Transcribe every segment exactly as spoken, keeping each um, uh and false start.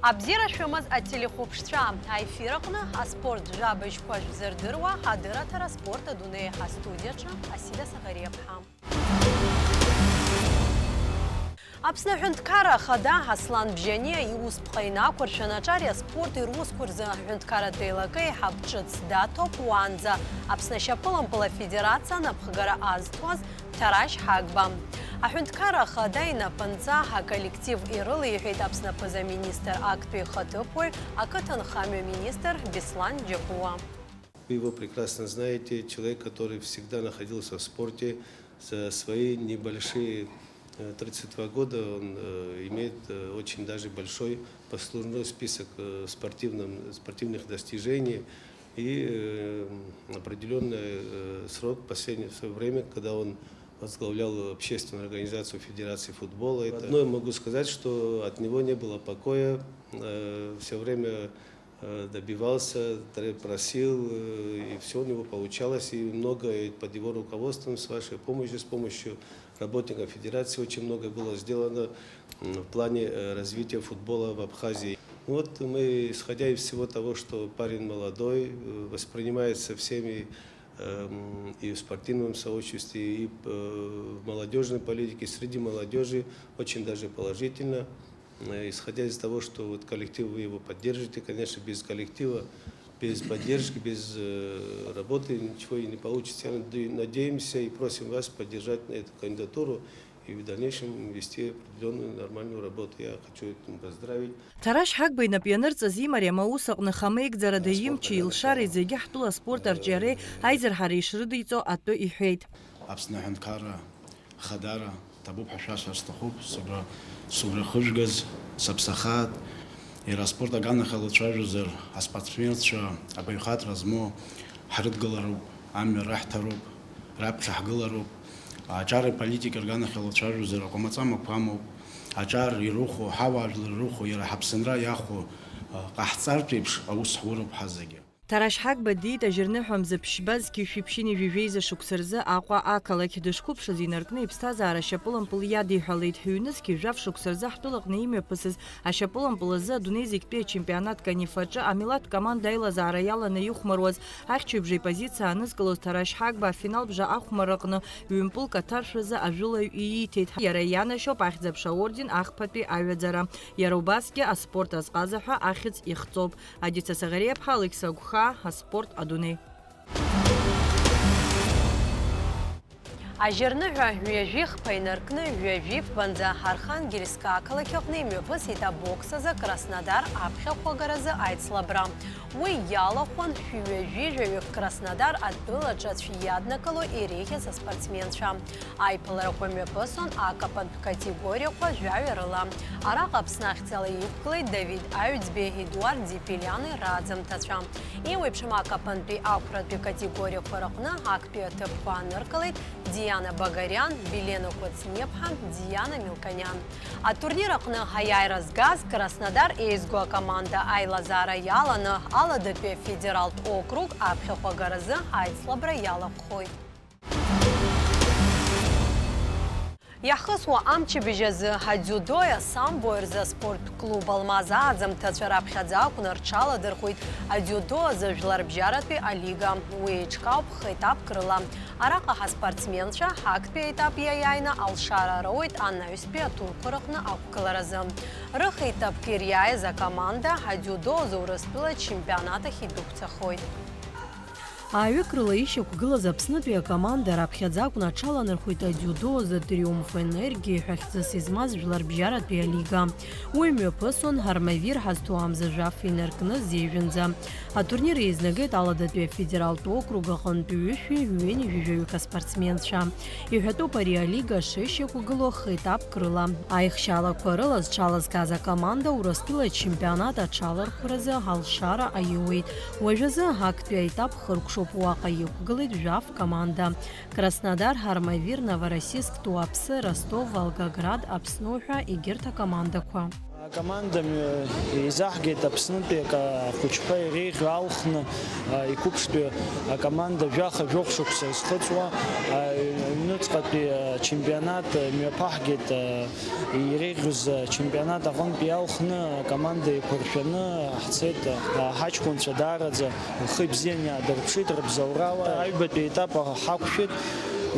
Абзиара шәымаз ателехәаԥшцәа, аефир аҟны аспорт жәабжьқәа шәзырдыруа адырраҭара Спорт адунеи, астудиаҿы Асида Саӷариаԥҳа. Аԥсны Аҳәынҭқарра Ахада Аслан Бжьаниа иусԥҟа инақәыршәаны аҿари аспорти русқәа рзы аҳәынҭқарратә еилакы еиҳаб ҿыц даҭоуп уаанӡа Аԥсны ашьапылампыл афедерациа анапхгара азҭуаз Ҭарашь Ҳагба. Аҳәынҭқарра Ахада инапынҵа аколлектив ирылеиҳәеит Аԥсны аԥыза-министр актәи ихаҭыԥуаҩ, ақыҭанхамҩа министр Беслан Џьапуа. Вы его прекрасно знаете, человек, который всегда находился в спорте, за свои небольшие, э, тридцать два года он, э, имеет, э, очень даже большой послужной список, э, спортивном, спортивных достижений и, э, определённый, э, срок, последнее своё время, когда он возглавлял общественную организацию Федерации футбола. Это одно я могу сказать, что от него не было покоя, э, всё время э, добивался, тре-, просил, э, и всё у него получалось, и многое под его руководством, с вашей помощью, с помощью работников федерации очень многое было сделано, м, в плане, э, развития футбола в Абхазии. Ну вот мы, исходя из всего того, что парень молодой, э, воспринимается всеми, эм, и в спортивном сообществе, и, э, в молодёжной политике, среди молодёжи очень даже положительно. Э, исходя из того, что вот коллектив, вы его поддержите, конечно, без коллектива, без поддержки, без, э, работы ничего и не получится. Я наде-, надеемся и просим вас поддержать эту кандидатуру и в дальнейшем вести определённую нормальную работу. Я хочу этим поздравить. Ҭарашь Ҳагба инап ианырҵаз имариам аус аҟны хамеигӡарада имчи илшареи зегьы ҳтәыла аспорт арҿиареи аизырҳареи ишрыдиҵо атәы иҳәеит. Аԥсны аҳәынҭқарра Хадара ҭабуп ҳәа шәасҳәар сҭахуп, сыгәра, сыгәра хыжәгаз, сыԥсахааит, иара аспорт аганахьала уцәажәозар, аспортсменцәа абаҩхатәра змоу ҳрыдгылароуп, амҩа раҳҭароуп, раԥхьа ҳгылароуп, аҿар аполитика рганахьала уцәажәозар, акәамаҵамақәа амоуп, аҿар ирухәо, ҳауаажәлар ирухәо, иара ҳаԥсынра иахәо, ҟаҳҵартә еиԥш аус ҳуроуп ҳазегьы. Ҭарашь Ҳагба диит ажьырныҳәа мза ԥшьба зқьи жәшәи ԥшьынҩажәи жәеиза шықәса рзы Аҟәа ақалақь. Дышқәыԥшыз инаркны иԥсҭазаара ашьапылампыл иадиҳәалеит. Ҩнызқьи жәаф шықәса рзы ҳтәылаҟны имҩаԥысыз ашьапылампыл азы адунеи зегьтәи ачемпионат Каниф аҿы амилаҭтә команда аилазаара иаланы ихәмаруаз ахьчаҩбжеи позициа анызкылоз Ҭарашь Ҳагба афиналбжа ахәмарраҟны ҩымпылк аҭаршәразы ажәылаҩ ииҭеит. Иара ианашьоуп Ахьӡ-аԥша аорден ахԥатәи аҩаӡара. Иара убасгьы аспорт азҟаза ҳәа ахьӡ ихҵоуп. Адица Саӷариаԥҳа, Алықьса Гәхаа, аспорт адунеи. Ажьырныҳәа ҩажәи хԥа инаркны ҩажәи фбанӡа Архангельск ақалақь аҟны имҩаԥысит абокс азы Краснодар аԥхьахәагаразы аицлабра. Уи иалахәын шәи ҩажәи жәаҩык Краснодар атәылаҿы аӡә иаднакыло иреиӷьыз аспортсменцәа. Аиԥыларақәа мҩаԥысон акапантә категориақәа жәаҩа рыла. Араҟа Аԥсны ахьӡала иқәгылеит Давид Аҩӡбеи Едуард Зепелиани раӡамҭацәа. Еиуеиԥшым акапантәи ақәратәи категориақәа рыҟны актәи аҭыԥқәа аныркылеит Диана Багариан, Билена Кәыҵниаԥҳа, Диана Милканиан. Атурнир аҟны аиааира згаз Краснодар еизго акоманда аилазаара иаланы Аладатәи афедералтә округ аԥхьахәагаразы аицлабра иалахәхоит. Иаҳхысуа амчыбжь азы адиудои асамбои рзы аспорттә клуб Алмаз аӡамҭацәа раԥхьаӡа акәны рҽаладырхәит адиудо азы жәларбжьаратәи алига. Уи еиҿкаауп х-етапк рыла. Араҟа ҳаспортсменцәа актәи аетап иаиааины алшара роуеит анаҩстәи атурқәа рыҟны ақәгыларазы. Рых-етапк ириааиз акоманда адиудо азы Урыстәыла ачемпионат ахь идәықәҵахоит. Ааҩык рыла ишьақәгылаз Аԥснытәи акоманда раԥхьаӡа акәны аҽаланархәит адиудо азы Триумф Энергии ҳәа хьӡыс измаз жәларбжьаратәи алига. Уи мҩаԥысон Ҳармавир ҳазҭоу амза жәаф инаркны зежәынӡа. Атурнир еизнагеит Аладатәи афедералтә округ аҟынтә ҩышәи ҩынҩажәаҩык аспортсменцәа. Иҳәатәуп ари алига шышьақәгылоу х-етапк рыла. Аихшьаалақәа рыла зҽалазгаз акоманда Урыстәыла ачемпионат аҽалархәразы алшара аиуеит. Уажәазы актәи аетап хыркәшоуп, уаҟа иқәгылеит жәаф команда. Краснодар, Ҳармавир, Новороссийск, Туапсе, Ростов, Волгоград, Аԥсны уҳәа егьырҭ акомандақәа. Акоманда мҩа еизаҳгеит Аԥснытәи ак-, ахәыҷқәа иреиӷьу алхны, а, иқәыԥштәи акоманда жәаха-жәохә шықәса зхыҵуа, а, аҩныҵҟатәи, а, чемпионат, а, мҩаԥаҳгеит, а, иреиӷьыз, а, чемпионат аҟынтәи иалхны акоманда еиқәыршәаны ҳцеит, а, ҳаҷкәынцәа даараӡа рхы ибзиан иаадырԥшит рыбзоурала. Аҩбатәи аетап ҳақәшәеит,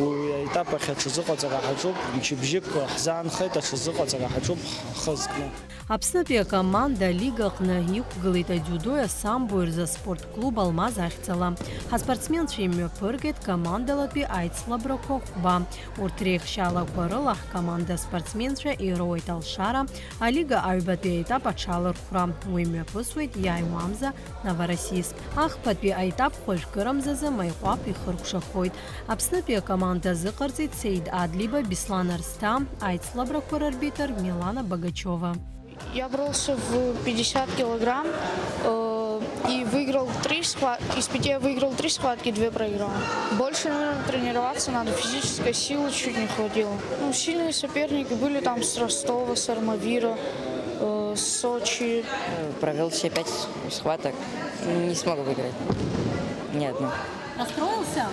уи аетап ахь аҽазыҟаҵара ҳаҿуп, мчыбжьык ҳзаанхеит, аҽазыҟаҵара ҳаҿуп ҳхы зкны. Аԥснытәи акоманда алигаҟны иқәгылеит адиудои асамбои рзы аспорт клуб Алмаз ахьӡала. Ҳаспортсменцәа имҩаԥыргеит командалатәи аицлабрақәа хәба. Урҭ реихшьаалақәа рыла ҳкоманда аспортсменцәа ироуеит алшара, алига аҩбатәи аетап аҽалархәра. Уи мҩаԥысуеит иааиуамза Новороссийск. Ахԥатәи аетап хәажәкырамзазы Маиҟәаԥ ихыркәшахоит. Аԥснытәи акоманда азыҟарҵеит Сеид Адлиба, Беслан Арсҭа, аицлабрақәа рарбитр Милана Богачева. Я брался в пятьдесят килограмм, э, и выиграл три схва-, из пяти я выиграл три схватки, две проиграл. Больше, наверное, тренироваться надо, физической силы чуть не хватило. Ну, сильные соперники были там с Ростова, с Армавира, э, с Сочи. Провел все пять схваток, не смог выиграть ни одну. Расстроился?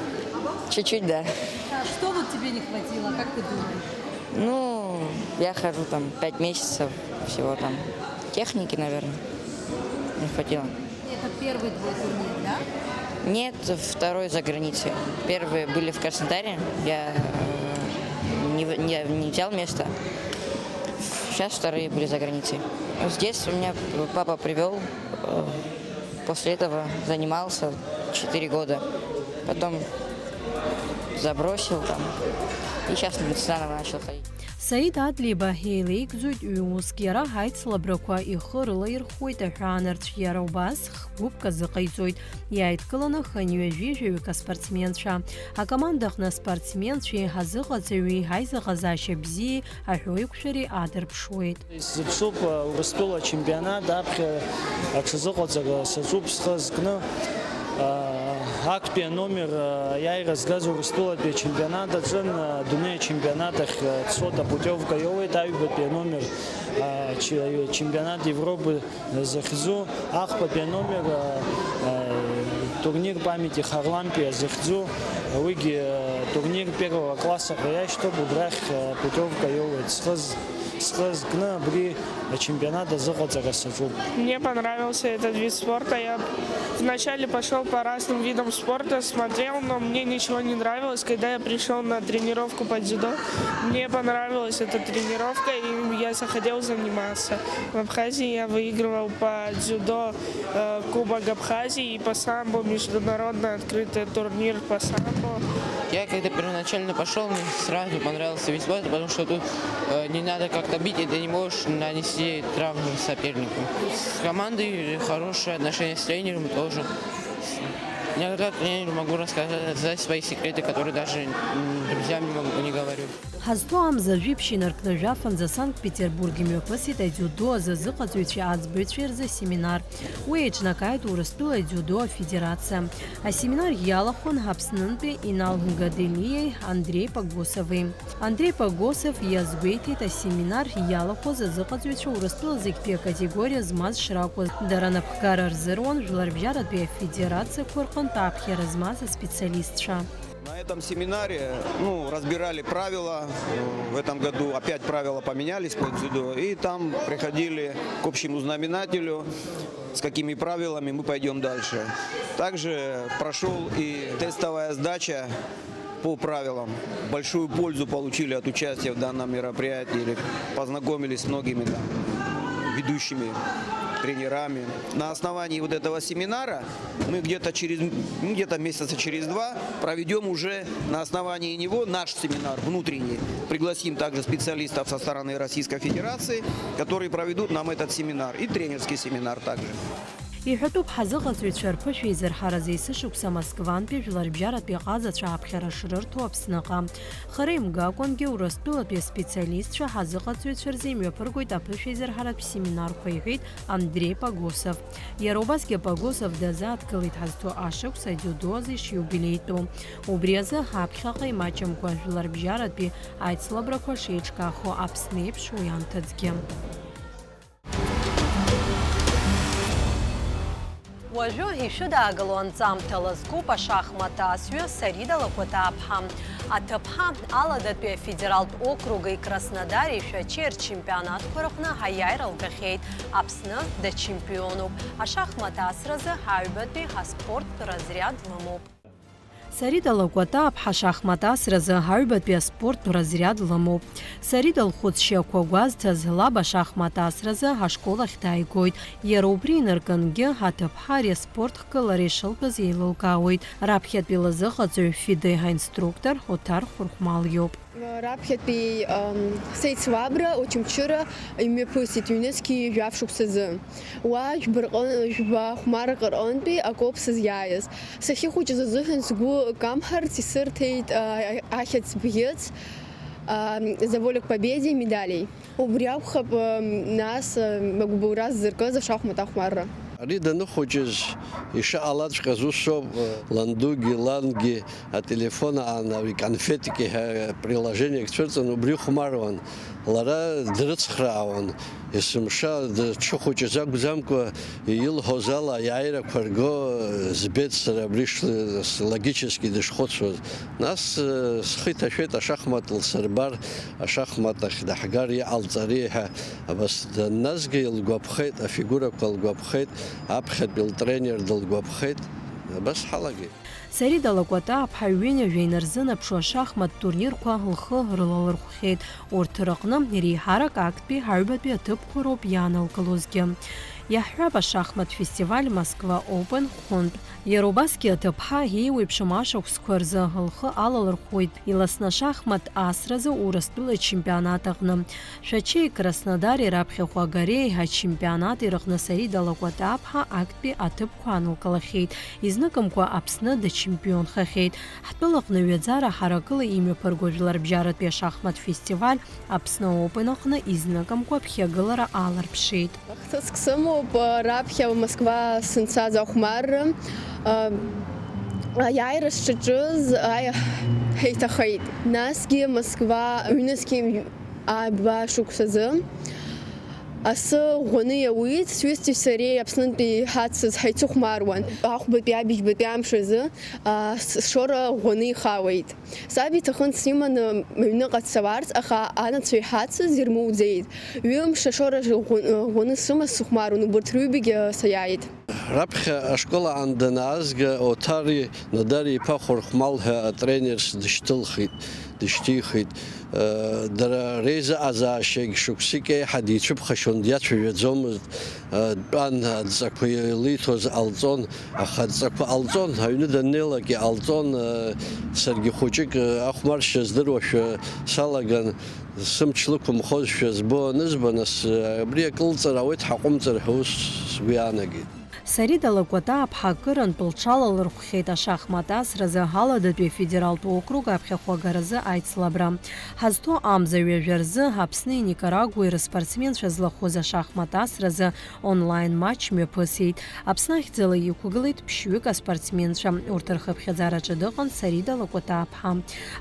Чуть-чуть, да. А что вот тебе не хватило, как ты думаешь? Ну, я хожу там пять месяцев, всего там техники, наверное, не хватило. Это первый твой турнир, да? Нет, второй за границей. Первые были в Краснодаре, я, э, не в-, не, не взял место. Сейчас вторые были за границей. Здесь у меня папа привёл, э, после этого занимался четыре года. Потом забросил там. И сейчас заново начал ходить. Саид Адлиба еилеигӡоит ҩ-уск. Иара ҳаицлабрақәа ихы рылаирхәуеит аҳәаанырцә, иара убас х-гәыԥк азыҟаиҵоит. Иааидкыланы хынҩажәи жәаҩык аспортсменцәа. Акомандаҟны аспортсменцәа еиҳа зыҟаҵаҩи аизыҟазаашьа бзиеи аҳәоеиқәшәареи аадырԥшуеит. Исзыԥшуп, а, Урыстәыла ачемпионат, аԥхьа аҽазыҟаҵара саҿуп схы зкны. А, актәи аномер, а, аиааира згаз Урыстәылатәи ачемпионат аҿын, а, адунеи ачемпионат ахь, а, дцоит, апутиовка иоуеит, аҩбатәи аномер, а, чи-, чемпионат Европы захьӡу, ахԥатәи аномер, а, а, турнир памяти Харлампия захьӡу, уигьы, а, турнир первого класса ҳәа иашьҭоуп, убрахь, а, путиовка иоуеит. Схы з-, Схы зкны абри ачемпионат азыҟаҵара саҿуп. Мне понравился этот вид спорта. Я вначале пошёл по разным видам спорта, смотрел, но мне ничего не нравилось. Когда я пришёл на тренировку по дзюдо, мне понравилась эта тренировка, и я захотел заниматься. В Абхазии я выигрывал по дзюдо, э, Кубок Абхазии и по самбо, международный открытый турнир по самбо. Я когда первоначально пошёл, мне сразу понравился вид спорта, потому что тут, э, не надо как-то бить, и ты не можешь нанести травму сопернику. С командой хорошие отношения, с тренером тоже. Я как тренер могу рассказать свои секреты, которые даже, м, друзьям не могу, не говорю. Ҳазҭоу амза жәиԥшь инаркны жәафынӡа Санкт-Петербург имҩаԥысит адиудо азы азыҟаҵаҩцәеи аӡбаҩцәеи рзы асеминар. Уи еиҿнакааит Урыстәыла адиудо афедерациа. Асеминар иалахәын Аԥснынтәи Инал Гаделиеи Андреи Погосови. Андреи Погосов иазгәеиҭеит, асеминар иалахәыз азыҟаҵаҩцәа Урыстәыла зегьтәи акатегориа змаз шракәыз. Дара анапхгара рзыруан жәларбжьаратәи афедерациақәа рҟынтә аԥхьара змаз аспециалистцәа. На этом семинаре, ну, разбирали правила. В этом году опять правила поменялись по дзюдо. И там приходили к общему знаменателю, с какими правилами мы пойдём дальше. Также прошёл и тестовая сдача по правилам. Большую пользу получили от участия в данном мероприятии. Или познакомились с многими там ведущими тренерами. На основании вот этого семинара мы где-то через, ну, где-то месяца через два проведём уже на основании него наш семинар внутренний. Пригласим также специалистов со стороны Российской Федерации, которые проведут нам этот семинар, и тренерский семинар также. Иҳәатәуп ҳазыҟаҵаҩцәа рԥышәеизырҳаразы есышықәса Москвантәи жәларбжьаратәи аҟазацәа аԥхьара шрырҭо Аԥсныҟа. Хара имгакәангьы Урыстәылатәи аспециалистцәа ҳазыҟаҵаҩцәа рзы имҩаԥыргоит аԥышәеизырҳаратә семинарқәа, иҳәеит Андрей Погосов. Иара убасгьы Погосов дазааҭгылеит ҳазҭоу ашықәс адиудо азы ишиубилеитәу. Убри азы ҳаԥхьаҟа имаҷымкәа жәларбжьаратәи аицлабрақәа шеиҿкаахо Аԥсны еиԥш уи анҭыҵгьы. Уажәы ишәыдаагыло анҵамҭала зкуп ашахмат асҩы Сарида Лакәатаԥҳа. Аҭыԥҳа Аладатәи афедералтә округи Краснодари Шәачеи рчемпионатқәа рыҟны аиааира лгахьеит. Аԥсны дачемпионуп. Ашахмат асразы аҩбатәи аспорттә разриад лымоуп. Сарида Лакәатаԥҳа ашахмат асразы аҩбатәи аспорттә разриад лымоуп. Сарида лхәыцшьақәа гәазҭаз, лаб ашахмат асразы ашкол ахь дааигоит. Иара убри инаркынгьы, аҭыԥҳа ари аспорт хкылара ишылтәыз еилылкаауеит. Раԥхьатәи лазыҟаҵаҩ, фидеи аинструктор Оҭар Хәырхәмал иоуп. Раԥхьатәи, ам, сеицлабра, Очамчыра имҩаԥысит ҩнызқьи жәаф шықәсазы. Уа жәба рҟы-, жәба хәмаррак рҟынтәи акоуп сызиааиз. Сахьыхәыҷыз азыҳәан сгәы камҳарц исырҭеит, а, ахьӡ бӷьыц, а, «За волю к победе» медалеи. Убри акәхап, а, нас, а, агәыбылра сзыркыз ашахмат ахәмарра. Ари даныхәыҷыз ишыҟалаҵәҟьаз усоуп, а, ландугьы, лангьы ателефон аан, ари конфетики ҳәа приложениек цәырҵын, убри ихәмаруан. Лара дрыцхраауан, есымша дшыхәыҷыз акәӡамкәа, илҳәоз ала аиааирақәа рго збеит сара абри ш-, с-, логически дышхәыцуаз. Нас, э, схы иҭашәеит ашахмат лсырбар, ашахмат ахь даҳгар иҟалҵари ҳәа. Абас данназгеи лгәаԥхеит, афигурақәа лгәаԥхеит, аԥхьатәи лтренер дылгәаԥхеит. Абас ҳалагеит. Сарида Лакәатаԥҳа ҩынҩажәа инарзынаԥшуа ашахмат турнирқәа лхы рылалырхәхьеит. Урҭ рыҟны реиҳарак актәи аҩбатәи аҭыԥқәа роуп иаанылкылозгьы. Иаҳҳәап, ашахмат фестиваль Москва Open хәынтә. Иара убасгьы аҭыԥҳа еиуеиԥшым ашықәсқәа рзы лхы алалырхәуеит, иласны ашахмат асразы Урыстәыла ачемпионат аҟны. Шәачеи Краснодари раԥхьахә агареи ачемпионати рыҟны Сарида Лакәатаԥҳа актәи аҭыԥқәа аанылкылахьеит, изныкымкәа Аԥсны дачемпионхахьеит. Ҳтәылаҟны ҩаӡара ҳаракыла имҩаԥырго жәларбжьаратәи ашахмат фестиваль Аԥсны Open аҟны изныкымкәа ԥхьагылара аларԥшит. Хҭыск сымоуп, раԥхьа Москва сынцаз ахәмарра, аиааира сшаҿыз аи-, ҳаиҭахеит. Насгьы Москва ҩнызқьи ааба шықәсазы асы ӷәӷәаны иауит, сҩызцәеи сареи Аԥснынтәи ҳацыз ҳаицыхәмаруан. Ахәбатәи абыжьбатәи амш азы, а, с-, сшора ӷәӷәаны ихауеит. Саб иҭахын симаны аҩныҟа дцаларц, аха анацәа иҳацыз ирмоуӡеит. Ҩымш ашора ӷәы-, ӷәӷәаны сымаз сыхәмаруан, убарҭ рҩбагьы саиааит. Раԥхьа ашкол аан данаазга, Оҭари Нодари-иԥа Хәырхәмал ҳәа атренерс дышьҭылхит, дышьҭихит. Дара реизыҟазаашьагь шықәсык еиҳа дицәыԥхашьон, диацәажәаӡомызт. Дтәан, адҵақәа илиҭоз ҟалҵон, аха адҵақәа ҟалҵон, аҩны даннеилак иҟалҵон. Саргьы хәыҷык ахәмаршьа здыруашәа салаган, сымч лықәымхозшәа збо анызба, нас, абри акылҵыр ауеит, ҳаҟәымҵыр ҳәа ус сгәы иаанагеит. Сарида Лакәатаԥҳа акырынтә лҽалалырхәхьеит ашахмат асразы Аладатәи афедералтә округ аԥхьахә агаразы аицлабра. Ҳазҭо амза ҩажәа рзы Аԥсни Никарагәеи рыспортсменцәа злахәыз ашахмат асразы онлайн матч мҩаԥысит. Аԥсны ахьӡала иқәгылеит ԥшьҩык аспортсменцәа. Урҭ рхыԥхьаӡараҿы дыҟан Сарида Лакәатаԥҳа.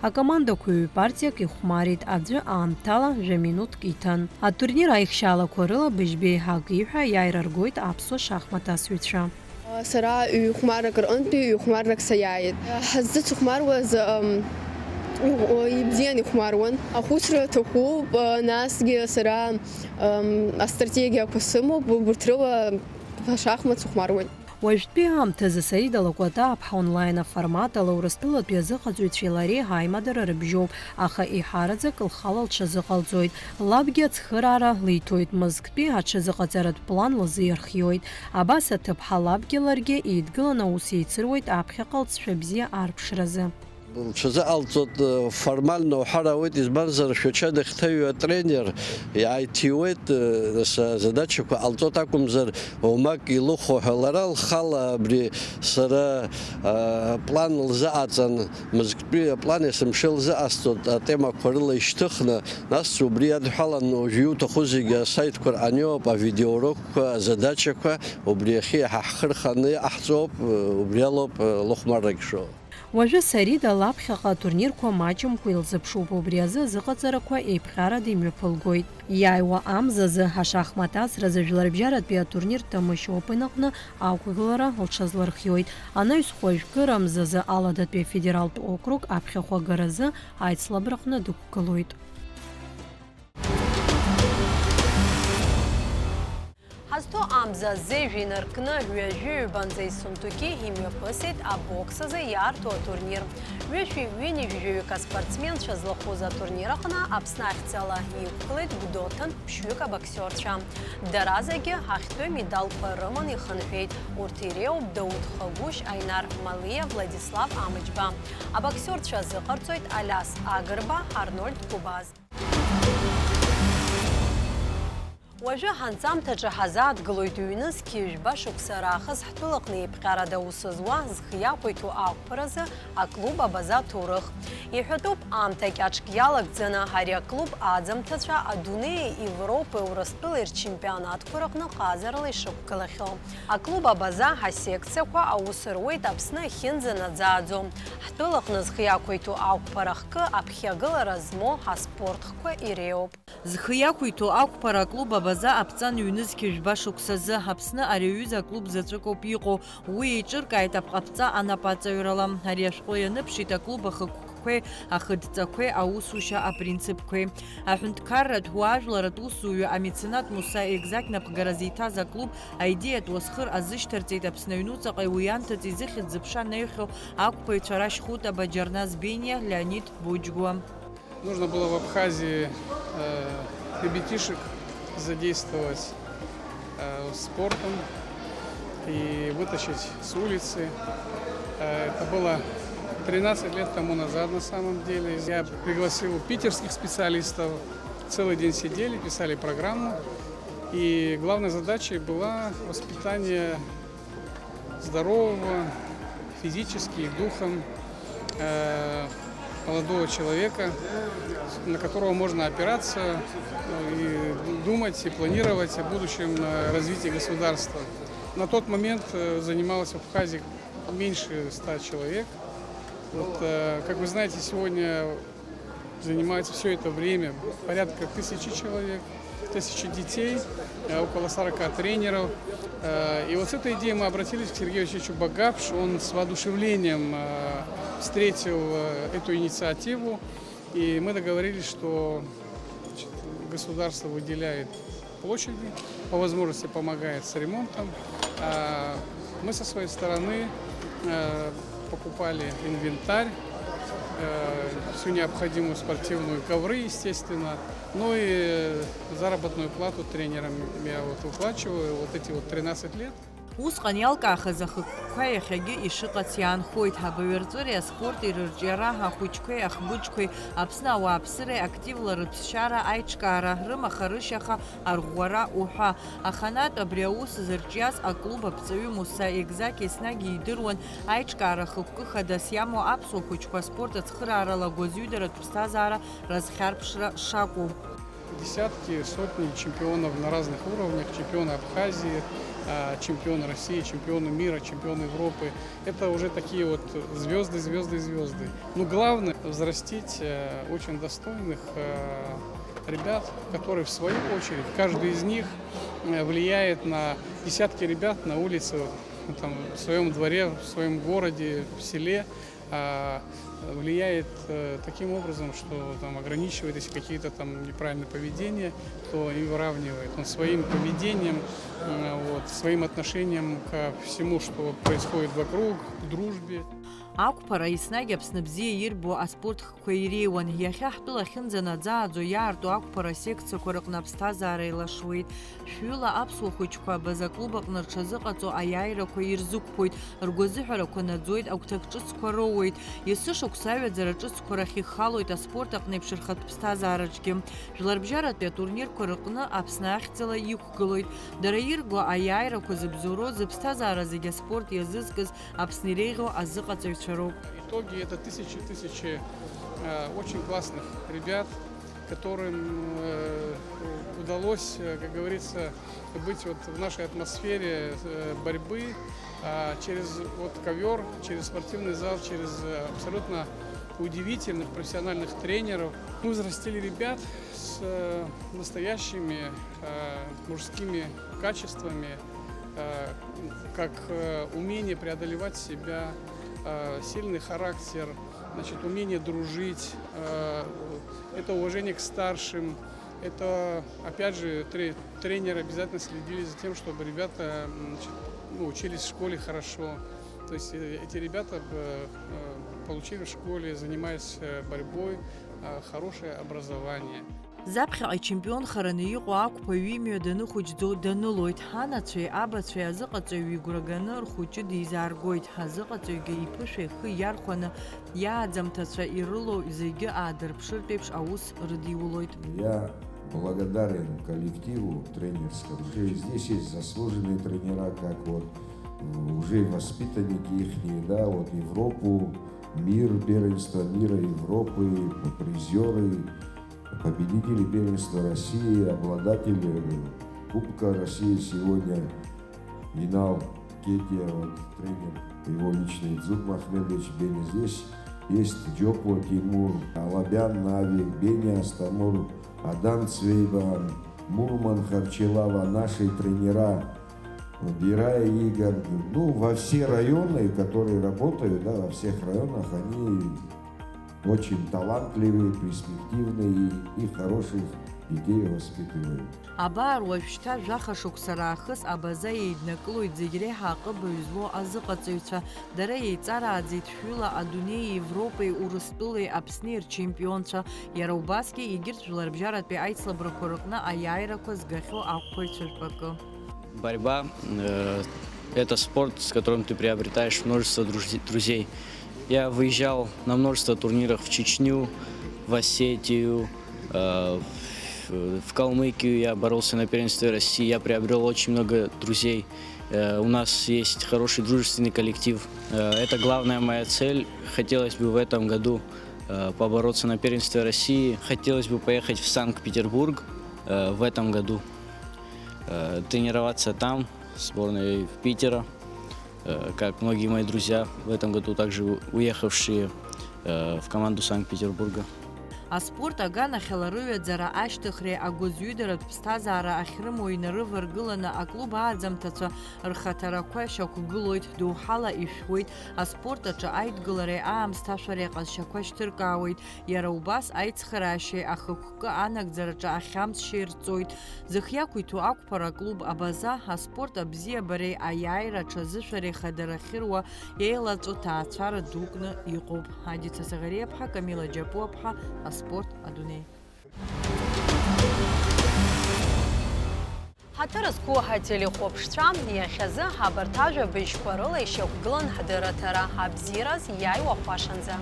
Акомандақәа ҩ-партиак ихәмарит, аӡәы аамҭала жәа минуҭк иҭан. Атурнир аихшьаалақәа рыла быжьбеи ҳак иҳәа аиааира ргоит аԥсуа шахмат асҩцәа. Сара ҩ-хәмаррак рҟынтәи ҩ-хәмаррак саиааит. Ҳаззыцыхәмаруаз, ам, ибзиан ихәмаруан. Ахәыцра аҭахуп, насгьы сара, ам, астратегиақәа сымоуп, убарҭ рыла ашахмат сыхәмаруеит. Уажәтәи аамҭазы Саида Лакәатаԥҳа онлайн аформат ала Урыстәылатәи азыҟаҵаҩцәеи лареи аимадара рыбжьоуп, аха еиҳараӡак лхала лҽазыҟалҵоит. Лабгьы ацхыраара лиҭоит, мызктәи аҽазыҟаҵаратә план лзы ирхиоит. Абас аҭыԥҳа лабгьы ларгьы еидгыланы аус еицыруеит аԥхьаҟа лҵшәа бзиа арԥшразы. Лҽазыҟалҵоит, формально уҳәар ауеит, избанзар, Шәача дахьҭаҩу атренер иааиҭиуеит, нас азадачақәа ҟалҵоит акәымзар, омак илыхәо ҳәа. Лара лхала абри сара, а, план лзыҟаҵан, мызктәи аплан есымша лзыҟасҵоит атемақәа рыла ишьҭыхны, нас убри иадҳәалан уажә иуҭаху зегьы асаитқәа рҟны иоуп, авидеоурокқәа, азадачақәа, убри ахьы иаҳа ҳхы рханы иҟаҳҵоуп, убри алоуп лыхәмаррагь шоу. Уажәы Сарида лаԥхьаҟа атурнирқәа маҷымкәа илзыԥшуп, убри азы азыҟаҵарақәа еиԥҟьарада имҩаԥылгоит. Иааиуа амзазы ашахмат асразы жәларбжьаратәи атурнир Тамышь Опен аҟны ақәгылара лҽазлархиоит. Анаҩс хәажәкыра мзазы Аладатәи афедералтә округ аԥхьахә агаразы аицлабраҟны дықәгылоит. Ҳазҭо амза зежә инаркны, ҩажәи ҩбанӡа исунтуки имҩаԥысит абокс азы иаарту атурнир. Ҩышәи ҩынҩажәаҩык аспортсменцәа злахәыз атурнир аҟны Аԥсны ахьӡала иқәгылеит гәдоуҭантә ԥшьҩык абоксиорцәа. Дара зегьы ҳахьтәы медалқәа рыманы ихынҳәит. Урҭ иреиуоуп Дауҭ Хагәышь, Аинар Малиа, Владислав Амыџьба. Абоксиорцәа азыҟарҵоит Алиас Агрба, Арнольд Кубаз. Уажәы ҳанҵамҭаҿы ҳазааҭгылоит ҩнызқьи жәба шықәса раахыс ҳтәылаҟны еиԥҟьарада аус зуа, зхы иақәиҭу ақәԥаразы аклуб Абаза аҭоурых. Иҳәатәуп, аамҭа кьаҿк иалагӡаны ари аклуб аӡамҭацәа адунеи, Европеи, Урыстәылеи рчемпионатқәа рыҟны ҟазарала ишықәгылахьоу. Аклуб Абаза ҳасекциақәа аус руеит Аԥсны ахьынӡанаӡааӡо. Ҳтәылаҟны зхы иақәиҭу ақәԥара хкы аԥхьагылара змоу ҳаспорт хкқәа иреиуоуп. Зхы иақәиҭу ақәԥара аклуб Абаза аԥҵан ҩнызқьи жәба шықәсазы. Аԥсны ари аҩыза аклуб заҵәыкоуп иҟоу. Уи еиҿыркааит апҟаԥҵа анапаҵаҩрала. Ари ашәҟәы ианыԥшит аклуб ахықәкқәеи ахыдҵақәеи аусушьа апринципқәеи. Аҳәынҭқарратә, уаажәларратә усзуҩы амеценат Муса Егзақь напхгара зиҭаз аклуб аидеиатә уасхыр азышьҭарҵеит Аԥсны аҩнуҵаҟа уи анҭыҵ изыхьӡ-зыԥша анаҩхьоу ақәԥаҩцәа Рашь Хутаба, Џьарназ Бениа, Леонид Буџьгәа. Нужно было в Абхазии, э, ребятишек задействовать, э, спортом и вытащить с улицы. Э, это было тринадцать лет тому назад на самом деле. Я пригласил питерских специалистов, целый день сидели, писали программу. И главной задачей была воспитание здорового физически и духом, э, молодого человека, на которого можно опираться, э, и думать, и планировать о будущем, э, развитии государства. На тот момент, э, занималось в Абхазии меньше ста человек. Вот, э, как вы знаете, сегодня занимается всё это время порядка тысячи человек, тысячи детей, э, около сорока тренеров. Э, и вот с этой идеей мы обратились к Сергею Васильевичу Багапш. Он с воодушевлением, э, встретил, э, эту инициативу. И мы договорились, что, значит, государство выделяет площади, по возможности помогает с ремонтом. А мы со своей стороны, э, покупали инвентарь, э, всю необходимую спортивную, ковры, естественно. Ну и заработную плату тренерам я вот выплачиваю вот эти вот тринадцать лет. Усҟан иалкаахаз ахықәкқәа иахьагьы ишыҟац иаанхоит. Абаҩрҵәыреи аспорти рырҿиара, ахәыҷқәеи ахбыџқәеи, Аԥсны ауааԥсыреи активла рыԥсшьара, аиҿкаара, рымаха-рышьаха, арӷәӷәара уҳәа. Аханатә абри аус зырҿиаз аклуб аԥҵаҩы Муса Егзақь еснагь идыруан аиҿкаара хықәкы хадас иамоу аԥсуа хәыҷқәа аспорт ацхыраарала агәазҩыдаратә ԥсҭазаара разхьарԥшра шакәу. Десятки, сотни чемпионов на разных уровнях, чемпионы Абхазии, а, чемпионы России, чемпионы мира, чемпионы Европы. Это уже такие вот звёзды, звёзды, звёзды. Но главное взрастить, э, очень достойных, э, ребят, которые в свою очередь, каждый из них, э, влияет на десятки ребят на улице, ну, там, в своём дворе, в своём городе, в селе. А, влияет, э, таким образом, что там ограничивает, если какие-то там неправильные поведения, то и выравнивает. Он своим поведением, м, вот, своим отношением ко всему, что происходит вокруг, к дружбе. Ақәԥара еснагь Аԥсны бзиа ирбо аспорт хкқәа иреиуан. Иахьа ҳтәыла ахьынӡанаӡааӡо иаарту ақәԥара асекциақәа рыҟны аԥсҭазаара еилашуеит. Шәҩыла аԥсуа хәыҷқәа Абаза клуб аҟны рҽазыҟаҵо аиааирақәа ирзықәԥоит, ргәазыҳәарақәа наӡоит, агәҭак ҿыцқәа роуеит. Есышықәса аҩаӡара ҿыцқәа рахь ихалоит аспорт аҟны еиԥш рхатә ԥсҭазаараҿгьы. Жәларбжьаратәи атурнирқәа рыҟны Аԥсны ахьӡала иқәгылоит. Дара ирго аиааирақәа зыбзоуроу, зыԥсҭазаара зегьы аспорт иазызкыз Аԥсны иреиӷьу азыҟаҵаҩцәа роуп. Итоги — это тысячи, тысячи, э, очень классных ребят, которым э, удалось, э, как говорится, быть вот в нашей атмосфере э, борьбы, а через вот ковер, через спортивный зал, через э, абсолютно удивительных профессиональных тренеров. Мы взрастили ребят с э, настоящими э, мужскими качествами, э, как э, умение преодолевать себя, э, сильный характер, значит, умение дружить, э, это уважение к старшим, это, опять же, тре- тренеры обязательно следили за тем, чтобы ребята м, значит, ну, учились в школе хорошо. То есть э, эти ребята э, э, получили в школе, занимаясь э, борьбой, э, хорошее образование. Заԥхьаҟа ичемпионхараны иҟоу ақәԥаҩ имҩа даныхәыҷӡоу данылоит. Ҳанацәеи абацәеи азыҟаҵаҩ игәра ганы рхәыҷы дизааргоит. Азыҟаҵаҩгьы иԥышәа ихы иархәаны, иааӡамҭацәа ирылоу зегьы аадырԥшыртә еиԥш аус рыдиулоит. Я благодарен коллективу тренерскому. Здесь есть заслуженные тренера, как вот уже воспитанники ихние, да, вот Европу, мир, первенство мира, Европы, призеры, победители первенства России, обладатели Кубка России сегодня, Инал Кетия, вот, тренер, его личный Дзуд Махмедович Беня. Здесь есть Джопо Тимур, Алабян Навик, Беня Астамур, Адам Цвейбан, Мурман Харчелава, наши тренера, Бирая Игорь, ну, во все районы, которые работают, да, во всех районах, они очень талантливые, перспективные и, и хороших детей воспитывают. Абар уажәшьҭа жәаха шықәса раахыс абаза еиднакылоит зегь реиҳа аҟыбаҩ злоу азыҟаҵаҩцәа. Дара еиҵарааӡеит шәҩыла адунеи, Европеи, Урыстәылеи, Аԥсни рчемпионцәа. Иара убасгьы егьырҭ жәларбжьаратәи аицлабрақәа рыҟны аиааирақәа згахьоу ақәԥаҩцәа жәпакы. Борьба, э, это спорт, с которым ты приобретаешь множество дружи- друзей. Я выезжал на множество турниров в Чечню, в Осетию, э, в, в Калмыкию. Я боролся на первенстве России. Я приобрел очень много друзей. Э, у нас есть хороший дружественный коллектив. Э, это главная моя цель. Хотелось бы в этом году э, побороться на первенстве России. Хотелось бы поехать в Санкт-Петербург э, в этом году, э, тренироваться там, в сборной Питера, э, как многие мои друзья в этом году также уехавшие э, в команду Санкт-Петербурга. Аспорт аганахьала рыҩаӡара ашьҭыхреи агәыӡҩыдаратә ԥсҭазаара ахьрымоу инарываргыланы аклуб ааӡамҭацәа рхаҭарақәа шьақәгылоит, доуҳала ишәуеит, аспорт аҿы аидгылареи аамсҭашәареи аҟазшьақәа шьҭыркаауеит, иара убас аицхыраашьеи ахықәкы анагӡараҿы ахьамсшьеи рҵоит. Зхы иақәиҭу ақәԥара аклуб Абаза аспорт абзиабареи аиааира аҽазышәареи хадара ахьыруа еилаҵәо ҭаацәара дукны иҟоуп. Адица Саӷариаԥҳа, Камила Џьапуаԥҳа, аспорт адунеи. Ҳаҭыр зқәу ҳателехәаԥшцәа, иахьазы ҳабарҭ ажәабжьқәа рыла ишьақәгылан ҳдырраҭара, абзиараз иааиуа хәашанӡа.